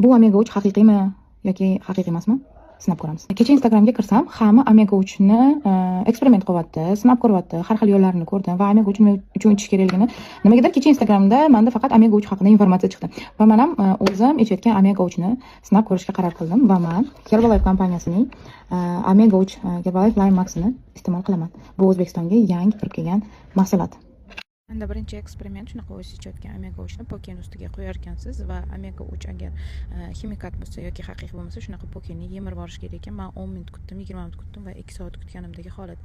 Bu omega 3 haqiqiymi yoki haqiqiy emasmi, sinab ko'ramiz. Kecha Instagramga kirsam, hamma omega 3ni eksperiment qilyapti, sinab ko'ryapti, har xil yo'llarini ko'rdim va omega 3 nima uchun ichish kerakligini. Nimagadir kecha Instagramda manda faqat omega 3 haqida informatsiya chiqdi va man ham o'zim ichayotgan omega 3ni sinab ko'rishga qaror qildim va man Herbalife kompaniyasining omega 3 Herbalife Line Max'ini iste'mol qilaman. Bu O'zbekistonga yangi kirib kelgan mahsulot. Manda birinchi eksperiment shunaqa: o'zingiz ichayotgan omega 3ni pokeni ustiga qo'yarkansiz va omega 3 agar ximikat bo'lsa yoki haqiqiy bo'lmasa, shunaqa pokeni yemirib yuborish kerak ekan. Man 10 minut kutdim, 20 minut kutdim va 2 soat kutganimdagi holat.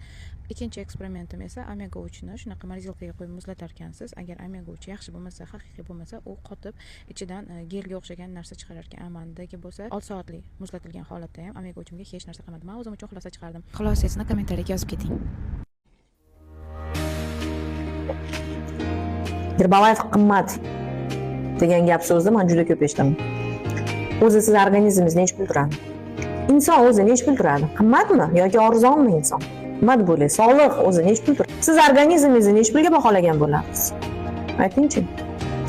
Ikkinchi eksperimentim esa omega 3ni shunaqa морозилка ga qo'yib muzlatarkansiz. Agar omega 3 yaxshi bo'lmasa, haqiqiy bo'lmasa, u qotib, ichidan gelga o'xshagan narsa chiqarar ekan. A mandagi bo'lsa, 6 soatlik muzlatilgan holatda ham omega 3imga hech narsa qilmadi. Man o'zim uchun xulosa chiqardim. Xulosasini kommentariyaga yozib keting. Herbalife qimmat degan gap, so'zni man juda ko'p eshitaman. O'zi siz organizmingiz nechi pul turadi? Inson o'zi nechi pul turadi? Qimmatmi yoki arzonmi inson? Nima deb o'ylaysiz? Sog'liq o'zi nechi pul turadi? Siz organizmingizni nechi pulga baholagan bo'lardingiz? Aytingchi.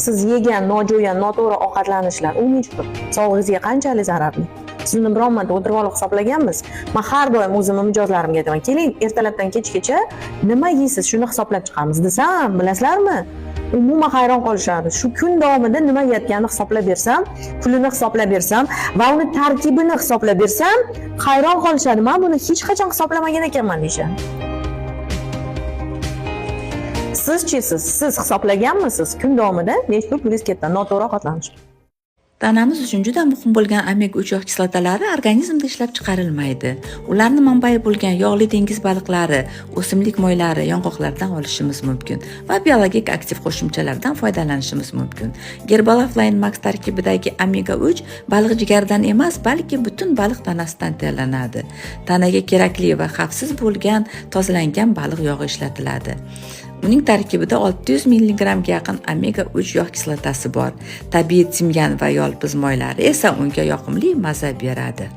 Siz yegan nojo'ya, noto'g'ri ovqatlanishlar, u nechi pul? Sog'lig'ingizga qanchalik zararli? Siz uni biron marta o'tirib olib hisoblaganmiz? Man har doim o'zimni mijozlarimga aytaman: "Keling, ertalabdan kechgacha nima yeysiz, shuni hisoblab chiqamiz", desam, bilasizlarmi, umuman hayron qolishadi. Shu kun davomida nima yeyotganini hisoblab bersam, pulini hisoblab bersam va uni tarkibini hisoblab bersam, hayron qolishadi. "Man buni hech qachon hisoblamagan ekanman", deyishadi. Sizchi, siz hisoblaganmisiz, kun davomida necha pul pulingiz ketdi noto'g'ri ovqatlanish? Tanamiz uchun juda muhim bo'lgan omega 3 yog' kislotalari organizmda ishlab chiqarilmaydi. Ularni manbai bo'lgan yog'li dengiz baliqlari, o'simlik moylari, yong'oqlardan olishimiz mumkin va biologik aktiv qo'shimchalardan foydalanishimiz mumkin. Herbalife Line Max tarkibidagi omega 3 baliq jigaridan emas, balki butun baliq tanasidan tayyorlanadi. Tanaga kerakli va xavfsiz bo'lgan tozalangan baliq yog'i ishlatiladi. Uning tarkibida 600 milligrammga yaqin omega 3 yog' kislotasi bor. Tabiiy timyan va yolpiz moylari esa unga yoqimli maza beradi.